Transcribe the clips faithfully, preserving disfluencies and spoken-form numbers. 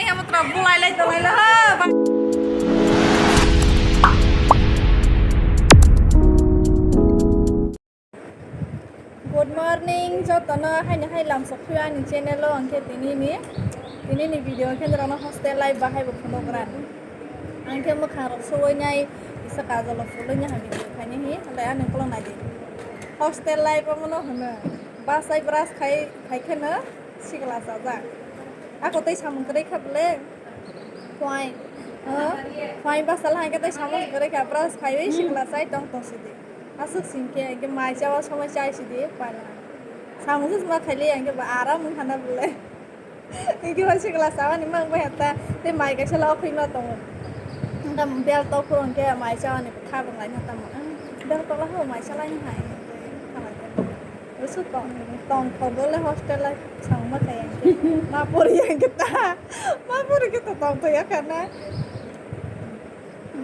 Amo tora bulai lai tong lai la ha. Good morning, jotono haini hai lamsok phio ani channel o, angkhe tini ni, tini ni video khe norokno hostel life bahai bo phunuk ran. Angkhe mwkhang rok suwai nai, kisa kajol rok phulwi nai ha video khaini hi, hwnbai ani ukulok nai di. Hostel life omo no hwno, bachai brush khai, khai kheno sikla chajak. Ako tei samung kwrwi kha bwle, phuaing, phuaing bachal hai khe tei samung kwrwi kha, brush khaiwi sikla chai tong tong sidi. Aswk singkhe, hwnkhe mai chawa somai chai sidi, paila. Samung se ma khaili, hwnkhe ba aram wngkha na bwle. Hwnkhe ba sikla chawani mang bai hata, tei mai kaisa la okhoi ma tongo. Hwnkhe bel tok phuru hwnkhe mai chawani kha bwlai na tamo. Bel tok la ho mai chalai hai. Aswk tong, tong kho bole hostel life samung ma khaiyang. Ma pori yang kita. Ma pori kita tong to ya kana.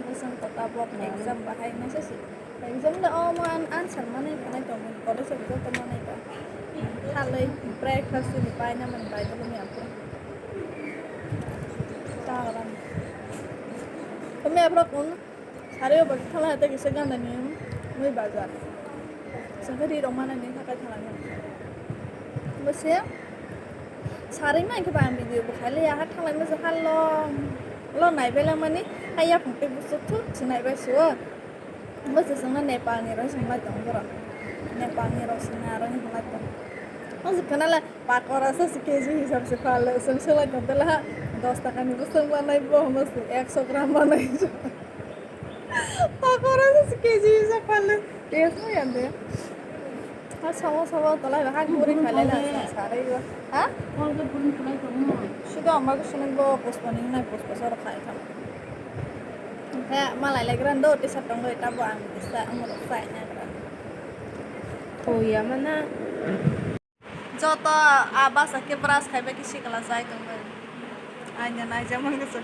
Bosong kota bok exam bahai masa si. Exam le o mo an answer manai kanai tong college of joto manai ka. Thalai breakfast ni pai na man bai dulu mi apo. Taran. Kami apo kun sari o bagi thala hata kisa ganda ni mui bazar. Sangkari rong mana ni thakai thala ni. Bose. Sarima hwnkhe ba ang video bo khailiya, ha thanglai masa ha lo, lo naibai langmani, ha yaphang tei buchuk thuk se naibai se o. Bo se chwngno Nepal ni roi swng lai tongo borok. Nepal ni roi swngna aro hinlai tongo. O se khwnala pakora se se K G hisab se phalwi chwng swng lai tong tela ha. Dos taka ni bo swng manai bo hwnba se ekso gram manai. Pakora se K G hisab phalwi. Test no yande. Ha, sawa, sawa, tolai ba, ha, guri khalai na, sa, sarai ba. Ha? Sudo ama ko sunung bo, postponing nai, postpone soro khai kha. He, malai lai gran do, tisa tong do, ita bo ang, tisa, ang rok sai na gran. Oh, ya mana? Joto, a, basa ke brush khai ba, kisi kala sai tong ba. Ai na, nai, jamang ko.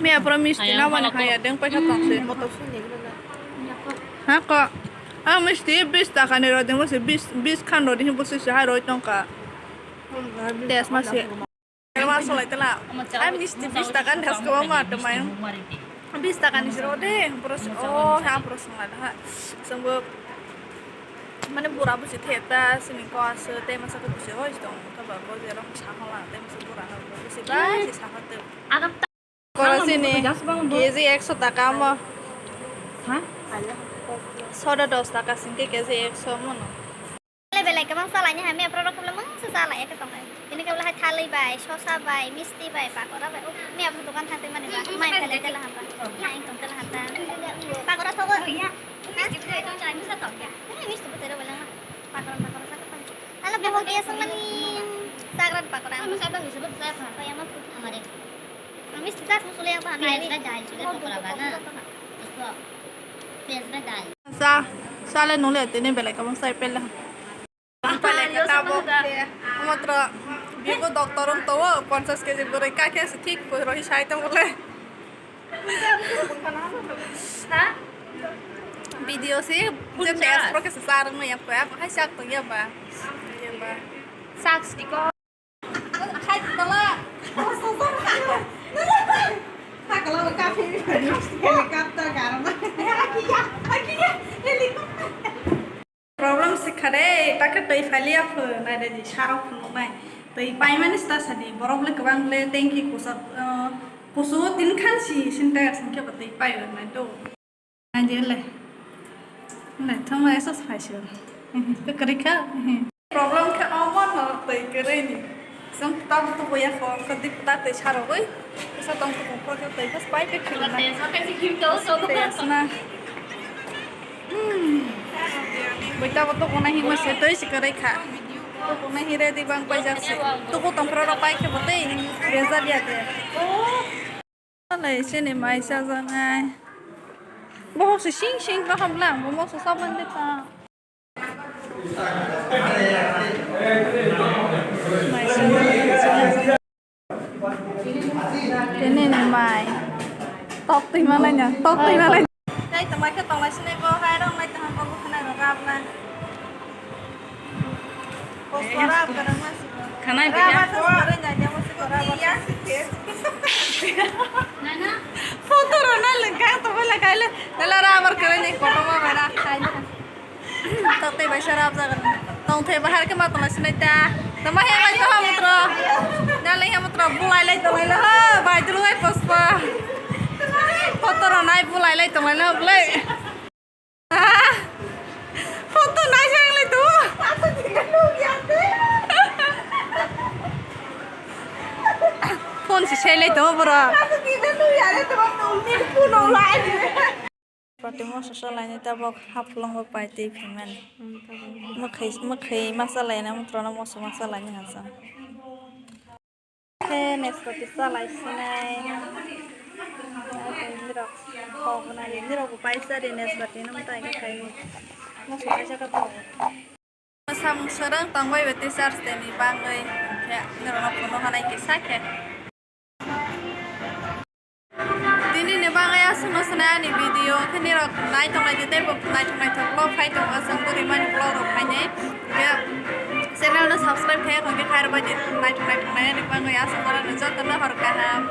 Miya pura misti na mani haya deng paisa tong se. Ha ko. A misti bis taka ni rodi mo se bis, bis khan rodi hin bo se hai roi tong ka. Des ma se. Ma solai tela. A misti bis taka ni das ko ma to mai. Bis taka ni se rode, pura se, oh, ha pura se ma ha. Sangbo mane bura busi theta sini ko asu te masa ko busi hoi tong ka ba bo je rong sa hola te masa bura ha busi ba si sa ha te. Koro sini K G ekso taka mo. Ha? Soda dos taka singke K G ekso mo no. Belai belai kwbang chalai ni hamya borok rok mungsa chalai ya tong. Ini kebla hai thalwi bai, sosa bai, misti bai, pakora bai. Miya bo dukan thang twi mani ba. Mai thalai tela hamba. Mai tong tela hamba. Pakora thogo. Misti bo tong chai misa tong ya. Misti bo tero belai. Pakora pakora sa tong. Ala bo dia semani. Sagra pakora. Masa ba bisa ba saya apa? Kaya mah amare. Misti tas musulia ba. Piyaj ba dal chule pakora ba na. Isko piyaj ba dal. Sa, sale nule tene belai kabang sai pela. Ang pale ka tabo. Matro bigo doctor on to ponchas K G bwrwi ka khe se thik poi rohi sai tong le. Ha? Video si je pes pro ke se sar no ya pa hai sak to ya ba. Ya ba. Sak stiko. Hai tala. Pakala ka phi helicopter garma. Akiya, akiya, helicopter. Problem sikha de, ta khe twi phaliya pho, nai de ji sarok phunuk nai. Twi paimani sta sadi, borok le kwbang le tanki kusa, uh, kusu tin khan si Sintex hwnkhe bo twi pai nai do. Nai de le. Nai thang lai sos phai si. Kwrwi kha. Problem khe omo no twi kwrwi ni. Chwng ta butu boya kho, kadi ta twi sarogwi. Sa tong tu kho kho twi kho pai pe khim na. Test na. Boita bo tokona hima se twi se kwrwi kha. Tokona hi ready bang paijak se. Tuku tongphra rok pai khe bo tei bejal ya de. Lai sini mai sajak nai. Bohok se sing sing kaham lang, bo moksa sabon de ta. Tene ni mai. Tok twi malai na, tok twi malai. Nai tongmai khe tonglai sinai bo, hai rong nai tongha bo, bo khwnai rok rap na. Khanai rap biya. Rap, rap, rap, rap, rap, rap. Tei bai sara abjagan. Tong thai bahar ke ma tong sinai ta. Tama he lai to ha mutro. Na lai ha mutro bulai lai tong lai ho. Bai tu lai pospa. Photo ro nai bulai lai tong lai ho bulai. Photo nai jang lai tu. Phone si sai lai to bro. Pati moso salaini tabok haphlongo pai tei phimani. Mwkhwi mwkhwi ma salaina mutrano moso ma salaini hasa. Khe nespati salai sinai. Nirok kok nari nirok bo paisa de nespati no mutai khe khai. Moso paisa khe kok. Samung swrwng tongbai bo teachers day ni bagwi, hwnkhe norokno phunuknai kisa khe. Tini ni bagwi aswkno swnai ani video, hwnkhe nirok nai tonglai di tei bo naithok naithok vlog phai tongo, chwng bwrwi mani vlog rok phainai. Hwnkhe channel no subscribe khai ya, hwnkhe khairokbai di naithok naithok nai ani bagwi aswk norokno jotono hor kaham.